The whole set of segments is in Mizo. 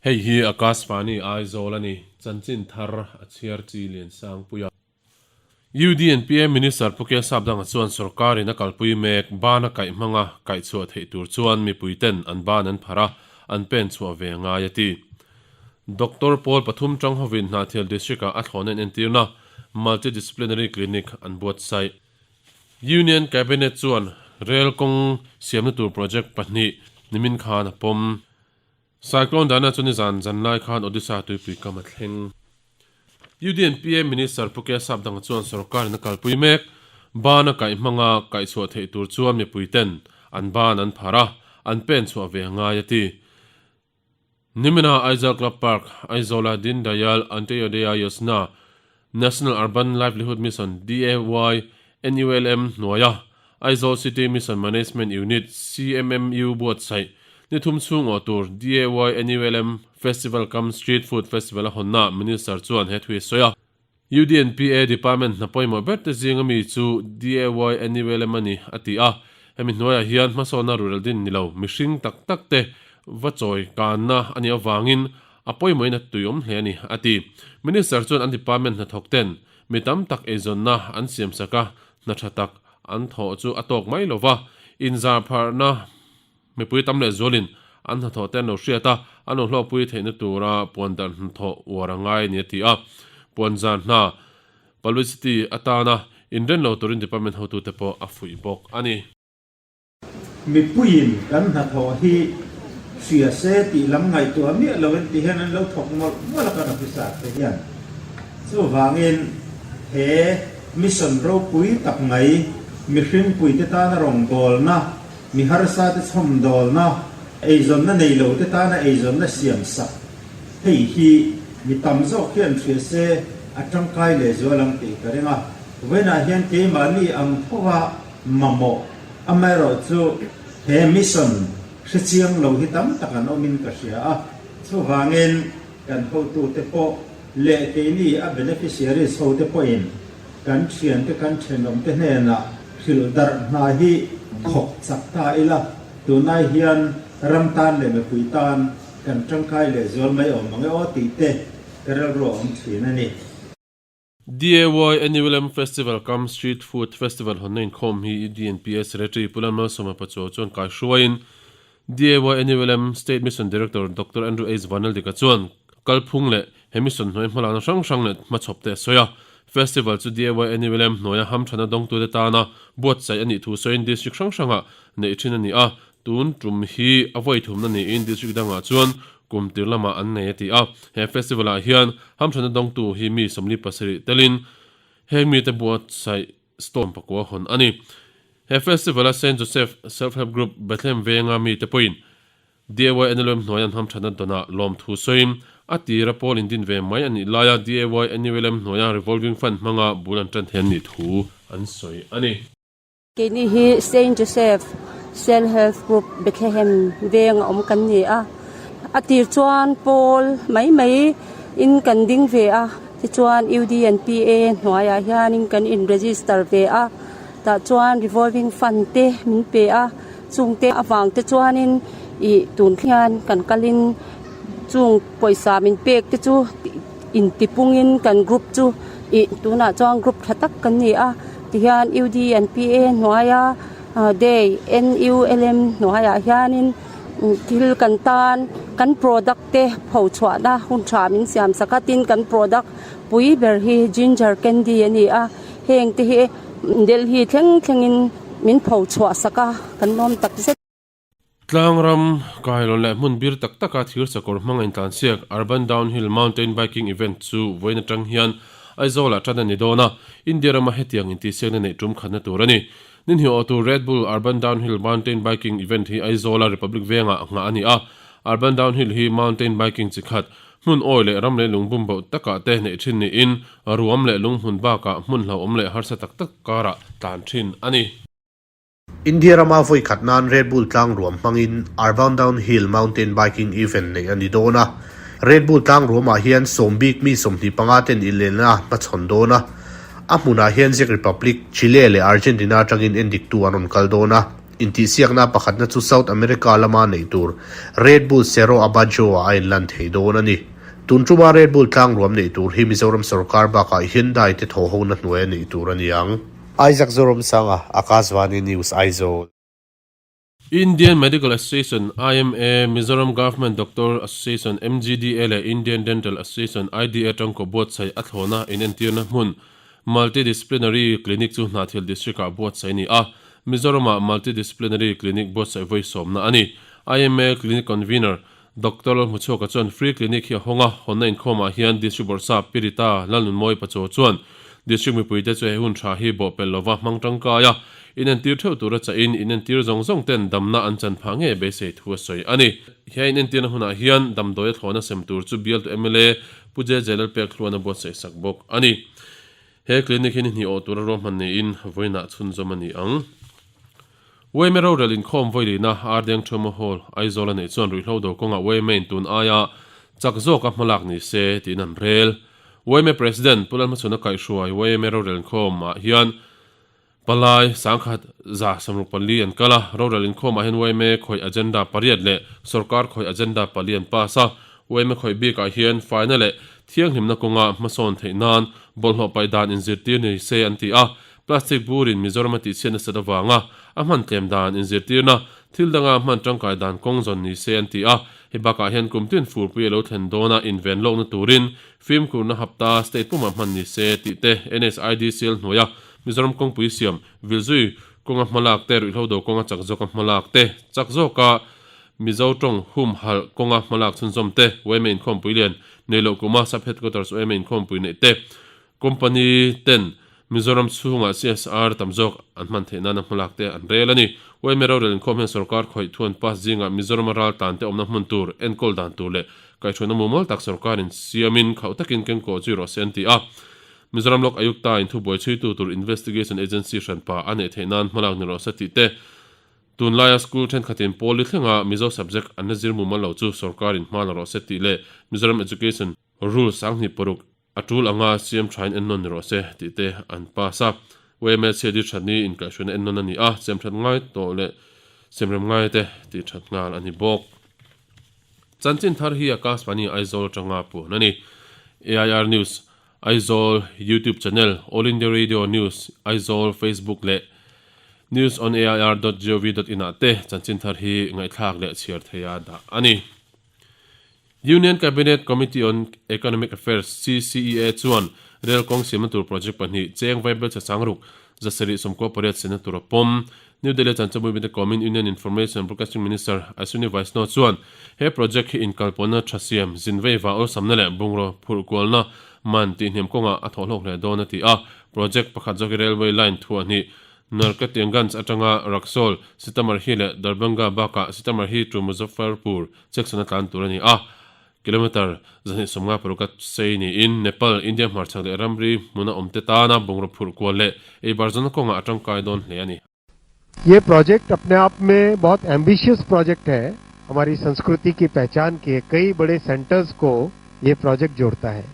Hei hi Akashvani Aizawl a ni, chanchin thar a chhiar chi Liansangpuia. UDNPA Minister Pu K Sapdanga chuan sorkarin a kalpui mek bana kaih hmanga kaihchhuah theih tur chuan mipuiten an ban an phar a, an pen chhuah ve ngai a ti. Doctor pawl pathum tang hovin Hnahthial District-ah a thlawhna inentirna Multi-Disciplinary Clinic an buatsaih. Union Cabinet chuan rel kawng siamna tur project pahnih nimin khan a pawm. Cyclone Dana chu nizan zan lai khan Odisha tuipui kam a thleng. UDNPA Minister Pu K Sapdanga chuan sorkarin a kalpui mek. Ban a kaih hmanga kaihchhuah theih tur chuan mipuiten an ban an phar a, an pen chhuah ve a ngai a ti. Nimina Aizawl Club Park, Aizawla Deen Dayal Antyodaya Yojana, National Urban Livelihood Mission, DAY, NULM, hnuaia Aizawl City Mission Management Unit, CMMU, buatsaih ni thum chhung awh tur DAY NULM Festival cum Street Food Festival a hawnnaah Minister chuan he thu hi a sawi a. UDNPA Department hna pawimawh ber te zinga mi chu DAY NULM a ni, a ti a. Hemi hnuaiah hian hmasawnna rural din ni lo mihring tak tak te va chawi kanna a nih avangin A pawimawhin a tuiawm hle a ni, a ti. Minister chuan an department hnathawk ten mi tam tak eizawnna an siamsak a, hna tha tak an thawh chu a tawk mai lova, inzar pharhna mipui tam leh zualin an hnathawh te an lo hriat a, an lo hlawkpui theihna tura puandarh hnathawh uar a ngai a ni, a ti a. Puanzar hna publicity atana inren lo turin department hotute pawh a fuih bawk a ni. Mipuiin kan hnathawh hi hria se tih lam ngaihtuah miah lo in ti hian an lo thawk mawlh mawlh a kan officer te hian. Chuvangin he mission ropui tak mai mihring puite tana rawngbawlna, mi harsa te chhawmdawlna, eizawnna nei lo te tana eizawnna siam sak hei hi mi tam zawk hian hria se a tangkai lehzual ang tih ka ring a. Vawiinah hian keimahni ang thova mamawh. Amaherawhchu he mission hrechiang lo hi tam tak an awmin ka hria a, chuvangin kan hotute pawh leh keini a beneficiaries hote pawhin kan thiante kan thenawmte hnenah hrilh darh hna hi thawk chak ta ila, tunai hian ram tan leh mipui tan kan tangkai lehzual mai awm ang e aw tih te ka rilru a awm thin a ni. DAY NULM Festival cum Street Food Festival hawnna inkhawm hi DNPA Secretary Pu Lalmalsawma Pachuau chuan kai hruaiin DAY NULM State Mission Director Doctor Andrew H Vanaldika chuan kalphung leh he mission hnuai hmalakna hrang hrang leh hmachhawp te a sawi a. Festival chu DAY NULM hnuaia hamthana dawngtute tana buatsaih a nih thu sawiin District hrang hrangah neih thin a ni a, Tun tum hi a vawi thumna niin district dangah chuan kum tir lamah an nei a ti a. He festival ah hian hamthana dawngtu hi mi 47 telin heng mite buatsaih storm pakua hawn a ni. He festival a Saint Joseph Self Help Group Bethlehem venga mite pawhin DAY NLUM hnuaia an hamthana dawnah lawmthu sawiin a tira pawl indin ve mai a nih laia DAY NULM hnuaia revolving fund hmanga bul an tan thei an nih thu an sawi a ni. Keini hi Saint Joseph Self Help Group Bethlehem veng a awm kan ni a, a tir chuan pawl mai mai in kan ding ve a, tichuan UDNPA hnuaiah hianin kan in register ve a, tah chuan revolving fund te min pe a, chungte avang te chuanin ih tun hian kan kalin chung pawisa min pek te chu intipungin kan group chu ih tunah chuan group tha tak kan ni a. Tihian UDNPA hnuaia day NULM hnuaiah hianin thil kan tan kan product te pho chhuahna hun tha min siam sak a tin kan product pui ber hi ginger candy a ni a heng te hi Delhi thleng thlengin min pho chhuah sak a kan lawm tak zet. Tlangram kailawn leh hmun bir tak taka thir sakawr hmanga intlansiak Urban Downhill Mountain Biking Event chu vawiin atang hian Aizawlah tan a ni dawn a, India rama hetiang intihsiakna neih tum khatna tur a ni. Ninhih awh tur Red Bull Urban Downhill Mountain Biking Event hi Aizawla Republic Vengah nghah a ni a, Urban Downhill hi mountain biking chi khat, hmun awi leh ram leh lung bum boh takah te neih thin niin ruam leh lung hmun bakah hmun hlauhawm leh harsa tak tak karah tlan thin a ni. India rama vawi khat nan Red Bull tlangruam hmangin Urban Downhill Mountain Biking Event neih a ni dawn a. Red Bull tlangruamah hian sawm bik mi 25 ten inlenna hmachhawn dawn a. A hmunah hian Czech Republic, Chile leh Argentina atangin endiktu an rawn kal dawn a. Intihsiakna pakhatna chu South America lama neih tur Red Bull Cerro Abajo-ah a inlan thei dawn a ni. Tun tuma Red Bull tlangruam neih tur hi Mizoram sorkar bakah Hyundai te thawhhona hnuaia neih tur a ni ang. Isaac Zoramsanga, Akashvani News, Aizawl. Indian Medical Association, IMA, Mizoram Government Doctor Association, MGDA, leh Indian Dental Association, IDA, tangkaw buatsaih a thlawna inentirna hmun Multidisciplinary Clinic chu Hnahthial District-ah buatsaih a ni a, Mizoramah Multidisciplinary Clinic buatsaih vawi sawmna a ni. IMA Clinic Convener, Doctor Lalhmuchhuaka chuan Free Clinic hi a hawng a, hawnna inkhawmah hian District Bawrhsap Pi Rita Lalnunmawi Pachaw chuan District mipuite chu he hun tha hi bawhpelh lova hmang tangkai a, inentir theuh tura chahin inentir zawng zawng ten damna an chan phah ngei beisei thu a sawi a ni. He inentirna hunah hian damdawi a thlawhna sem tur chu bialtu mla Pu JJ Lalpekhluan a buatsaih sak bawk a ni. He clinic hi ni hnih awh tura ruahman niin vawiinah chhunzawm a ni ang. Uaime rorel inkhawm vawilihna Ardeng Thuma Hall, Aizawl a neih chuan ruihhlo do kawngah Uaime in tun aia chak zawka hmalak ni se tiin an rel. Uaime President Pu Lalhmachhuna kaihhruai Uaime rorel inkhawm ah hian Palai sangkhat 164 an kal a, rorel inkhawm ah hian Uaime khawih agenda pariat leh sorkar khawih agenda pali an pass a. Uaime khawih bik ah hian faina leh thianghlimna kawnga hmasawn theih nan bawlhhlawh paih dan inzirtir ni se an ti a. Plastic burin Mizoram a tihchhiat nasat avanga a hman tlem dan inzirtirna thil danga hman tangkai dan kawng zawn ni se an ti a. Hei bakah hian kum tin furpui a lo thlen dawna inven lawkna turin fimkhurna hapta state pumah hman ni se tih te NSIDCL hnuaia Mizoram kawngpui siam vilzui kawnga hmalak te, ruihhlo do kawnga chak zawka hmalak te, chak zawka Mizo tawng humhalh kawnga hmalak chhunzawm te, yma inkhawmpui lian nei loh kuma Sub Headquarters yma inkhawmpui neih te, Company ten Mizoram chhungah CSR tam zawk an hman theih nana hmalak te an rel a ni. Yma rorel inkhawm hian sorkar khawih thuan pass zingah Mizorama ral tan te awmna hmun tur, enkawl dan tur leh kaihhruaina mumal tak sorkarin siamin khauh takin kengkawh zui rawh se an ti a. Mizoram Lok Ayukta in thubuai chhuitu tur Investigation Agency hranpa a neih theih nan hmalak ni rawh se tih te, Tunlaia school thenkhatin pawl li thlenga Mizo subject an la zir mumal lo chu sorkarin hma la rawh se tih leh Mizoram Education Rule 2006 A tul anga siam thain ennawn ni rawh se tih te an pass a. YMA chhiat hi thatni inkaihhruaina ennawn a ni a, siam that ngai tawh leh siamrem ngai te tih that nghal a ni bawk. Chanchin thar hi Akashvani Aizawl atanga puan a ni. AIR News, Aizawl YouTube channel, All India Radio News, Aizawl Facebook leh newsonair.gov.in ah te chanchin thar hi ngaihthlak leh chhiar theia dah a ni. Union Cabinet Committee on Economic Affairs, CCEA, chuan rel kawng siamna tur project pahnih cheng vaibel chhe sangruk 798 siamna tur a pawm. New Delhi chanchanpui mite kawmin Union Information and Broadcasting Minister Ashwini Vaishnaw chuan he project hi inkalpawhna tha siam, zinveiva awlsamna leh bungraw phurh kualna man tihhniam kawngah a thawhhlawk hle dawn a ti a. Project pakhat zawk hi railway line thuahhnih Narkatiaganj atanga Raxaul, Sitamarhi leh Darbhanga bakah Sitamarhi to Muzaffarpur Section a tlan tur a ni a, kilometre 256 a sei niin Nepal, India hmarchhak leh ramri hmuna awmte tana bungraw phurh kual leh eibar zawna kawngah a tangkai dawn hle a ni. ये project अपने आप में बहुत ambitious project है हमारी संस्कृति की पहचान के कई बड़े सेंटर्स को ये प्रोजेक्ट जोड़ता है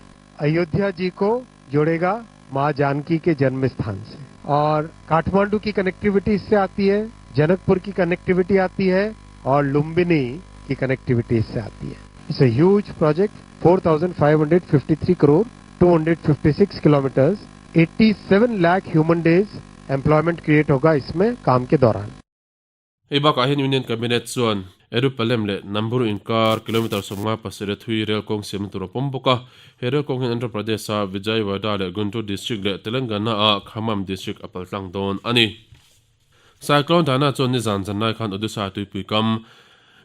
अयोध्या जी को जोड़ेगा मां जानकी के जन्म स्थान से और काठमांडू की कनेक्टिविटी इससे आती है जनकपुर की कनेक्टिविटी आती है और लुम्बिनी की कनेक्टिविटी इससे आती है it's a huge project 4,553 crore 256 kilometres 87 lakh human days employment create होगा इसमें काम के दौरान Hei bakah hian Union Cabinet chuan Erupalem leh Namburu inkar kilometre 57 a thui rel kawng siamna tur a pawm bawk a. He rel kawng hian Andhra Pradesh-a Vijayawada leh Guntur District leh Telangana-a Khammam District a paltlang dawn a ni. Cyclone Dana chuan nizan zanlai khan Odisha tuipui kam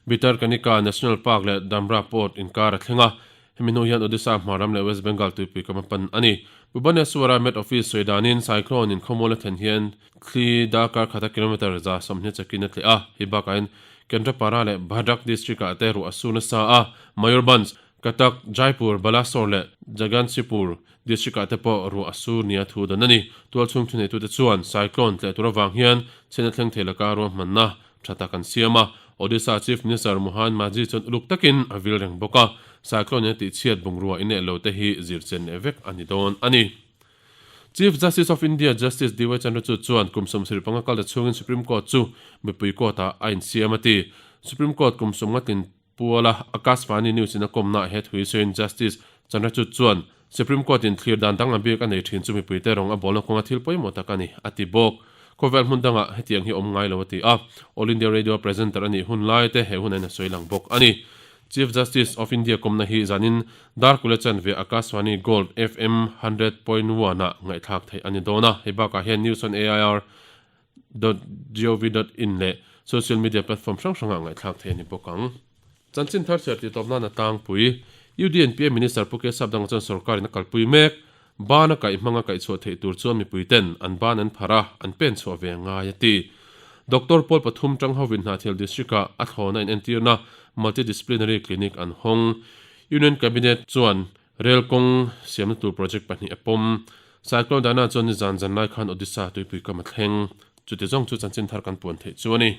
Bhitarkanika National Park leh Dhamra Port inkar a thleng a. Hemi hnu hian Odisha hmaram leh West Bengal tuipui kam a pan a ni. Bhubaneswar-a Met Office sawi danin cyclone-in khawmual a thlen hian Thli darkar khata kilometre 120 chakin a tleh a, hei bakah hian Kendrapara leh Bhadrak district-ah te ruah a su nasa a, Mayurbhanj, Cuttack, Jaipur, Balasore leh Jaganshipur district-ah te pawh ruah a su nia thu dan a ni. Tualchhung thuneitute chuan cyclone tleh tur avang hian chhiatna thleng thei laka ruahmanna tha tak an siam a, Odisha Chief Minister Mohan Majhi chuan uluk takin a vil reng bawk a, cyclone-in a tihchhiat bungrua inelh lo te hi zirchen leh vek a ni dawn a ni. Chief Justice of India Justice DY Chandrachud chuan kum 75 kal ta chhungin Supreme Court chu mipui court-ah a insiam a ti. Supreme Court kum 50 tlin puala Akashvani News in a kawmnaah he thu hi sawiin Justice Chandrachud chuan Supreme Court in thlir dan danglam bik a nei thin chu mipuite rawng a bawlna kawnga thil pawimawh tak a ni, a ti bawk. Khawvel hmun dangah hetiang hi awm ngai lo a ti a, All India Radio presenter a nih hun lai te he hun a in a sawi lang bawk a ni. Chief Justice of India kawmna hi zanin Darkula chanve Akashvani Gold FM 100.1 ah ngaihthlak theih a ni dawn a, hei bakah hian News on AIR dot gov dot in leh social media platform hrang hrangah ngaihthlak theih a ni bawk ang. Chanchin thar chhiar tih tawp nana tlangpui, UDNPA Minister Pu Kesap Danga chuan sorkarin a kalpui mek. Ban a kaih hmanga kaihchhuah theih tur chuan mipuiten an ban an phar a, an pen chhuah ve ngai a ti. Doctor Paul pathum tang hovin Hnahthial District-ah a thlawna inentirna Multidisciplinary Clinic an hawng. Union Cabinet chuan Rel kawng siamna tur project pahnih a pawm. Cyclone Dana chuan nizan zan lai khan Odisha tuipui kam a thleng. Chuti zawng chu chanchin thar kan puan theih chu a ni.